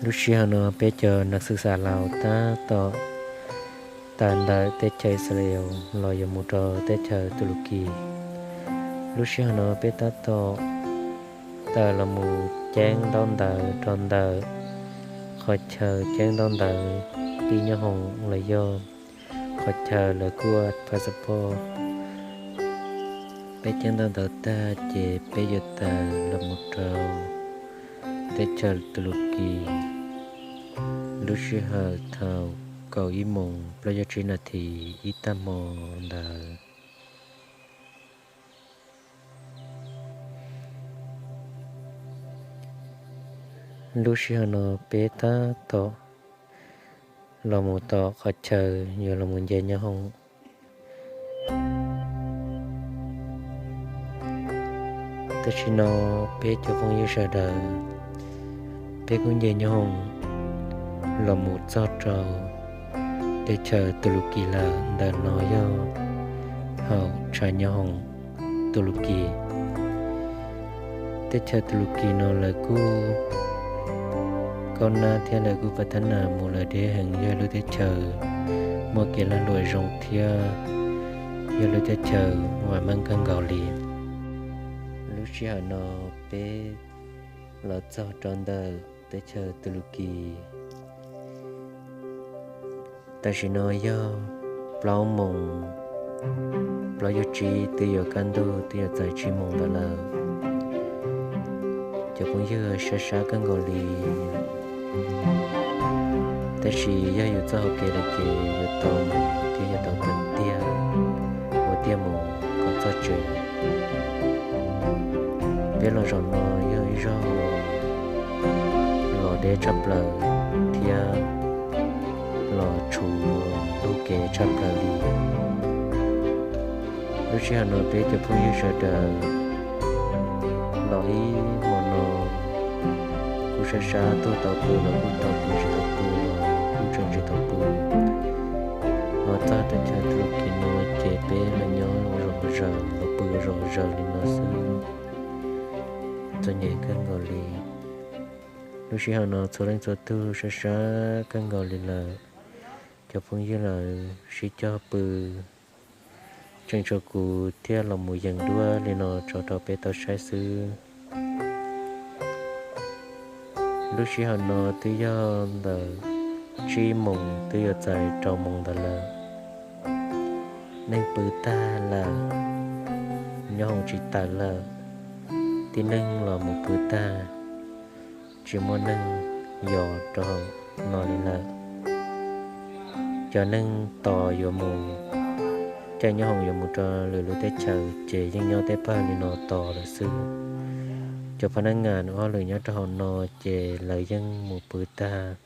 Lub sij hawm no peb cov nas xwb xav laus tab tom tawm ntawm teb chaws Israel los yuav mus rau teb chaws Tus Lus Kis. Lub sij hawm no peb tab tom tawm los mus ceeb ntaub ntawv rau ntawm qhov chaw ceeb ntaub ntawv, tib nyob hoom los yog qhov chaw lawv kuj ua passport. Peb ceeb ntaub ntawv tag ces peb yuav tawm los mus rau teb chaws Tus Lus Kis. Lub sij hawm thaum kaum ib moos plaub caug tsib nas this ib tag hmo ntawd. Lub sij hawm no peb tab tom los mus tom qhov chaw yuav los mus nce nyob hoom. Tam sim no peb cov phooj ywg sawv daws, peb kuj nce nyob hoom los mus txog rau teb chaws Tus Lus Kis lawm. Ntawm no yog hauv tshav nyob hoom Tus Lus Kis. Teb chaws Tus Lus Kis no lawv kuj kaub nab thiab lawv kuj pas thab nas mus lawm deb heev, yog lub teb chaws muaj kev lag luam zoo thiab yog lub teb chaws vam meej kawg nkaus li. Lub sij hawm no peb los txog rau ntawm teb chaws Tus Lus Kis. Tam sim no yog plaub moos plaub caug tsib, twb yuav kaj ntug twb yuav txais tsib moos ntawd lawm. Cov phooj ywg, sab sab kawg nkaus li. Tab sis yog yus txoj hauv kev lawm ces yuav tau mus thiab yuav tau kawm tiag, ua tiag mus kom txog tsev. Peb los zaum no yog ib zaug los deb tshaj plaws thiab los tshuav lub kev tshaj plaws li. Lub sij hawm no peb cov phooj ywg sawv daws los ib hmo no kuj sab sab tuaj tau pw los kuj tau pw, tsis tau pw los kuj tseem tsis tau pw. Los txog teb chaws Tus Lus Kis no ces peb los nyob ua zom zaws los pw ua zom zaws li no xwb, txom nyem kawg nkaus li. Lub sij hawm no txhua leej txhua tug sab sab kawg nkaus li lawm. Cov phooj ywg lawv sib cog pw, tseem tshuav kuv thiaj los mus yees duab li no tso rau peb tau saib xwb. Lub sij hawm no twb yog ntawm tsib moos twb yuav txais rau moos ntawd lawm. Neeg pw tag lawm, nyob hoom tsis tawm lawm, tib neeg los mus pw tag, tsis muaj neeg yos rau hauv no li lawm. Cov neeg tos yuav mus caij nyob hoom yuav mus rau lwm lub teb chaws ces yeej nyob tej pawg li no tos lawm xwb. Cov phab nab ngas ob lwm nyob rau hauv no ces lawv yeej mus pw tag.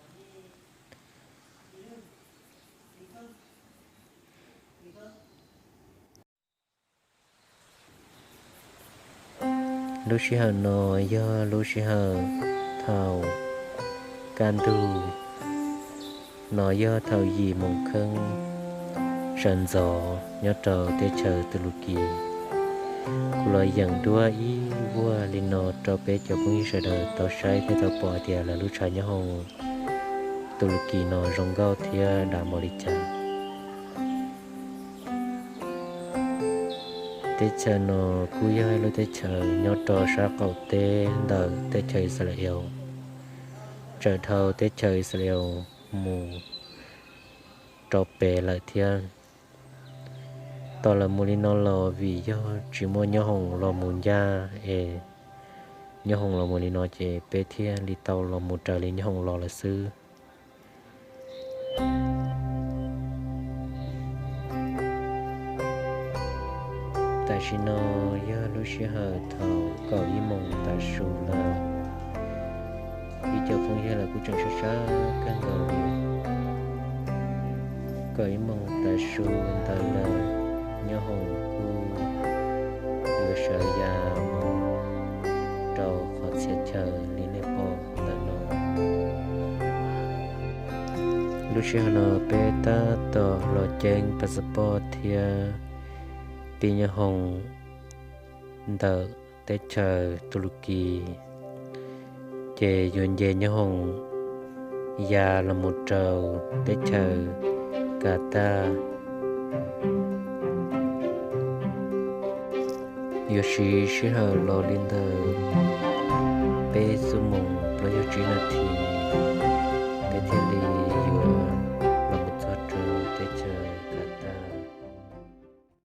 Lub sij hawm no yog lub sij hawm thaum kaj ntug, no yog thaum yim moos kheeb sawv ntxov nyob rau teb chaws Tus Lus Kis. Kuv los yees duab ib vuag li no rau peb cov phooj ywg sawv daws tau saib thiab tau pom hais tias lawv lub tshav nyob hoom Tus Lus Kis no zoo nkauj thiab dav npaum li cas. Teb chaws no kuj yog ib lub teb chaws nyob rau sab qaum teb ntawm teb chaws Israel, tsaws dhau teb chaws Israel mus rau pem lawm thiab. Tos lawv mus li no los vim yog tsis muaj nyob hoom los mus ncaj es nyob hoom los mus li no ces peb thiaj li tau los mus raws li nyob hoom los lawm xwb. Tam sim no yog lub sij hawm thaum kaum ib moos tav su lawm. Ib cov phooj ywg lawv kuj tseem sab sab kawg nkaus li. Kaum ib moos tav su ntawd lawm, nyob hoom kuj yuav sawv ya mus rau qhov txhia chaw li nej pom ntawm no. Lub sij hawm no peb tab tom los ceeb passport thiab tib nyob hoom ntawm teb chaws Tus Lus Kis, ces yuav nce nyob hoom ya los mus rau teb chaws Qatar. Yuav siv sij hawm los li ntawm peb xuab moos plaub caug tsib nas this.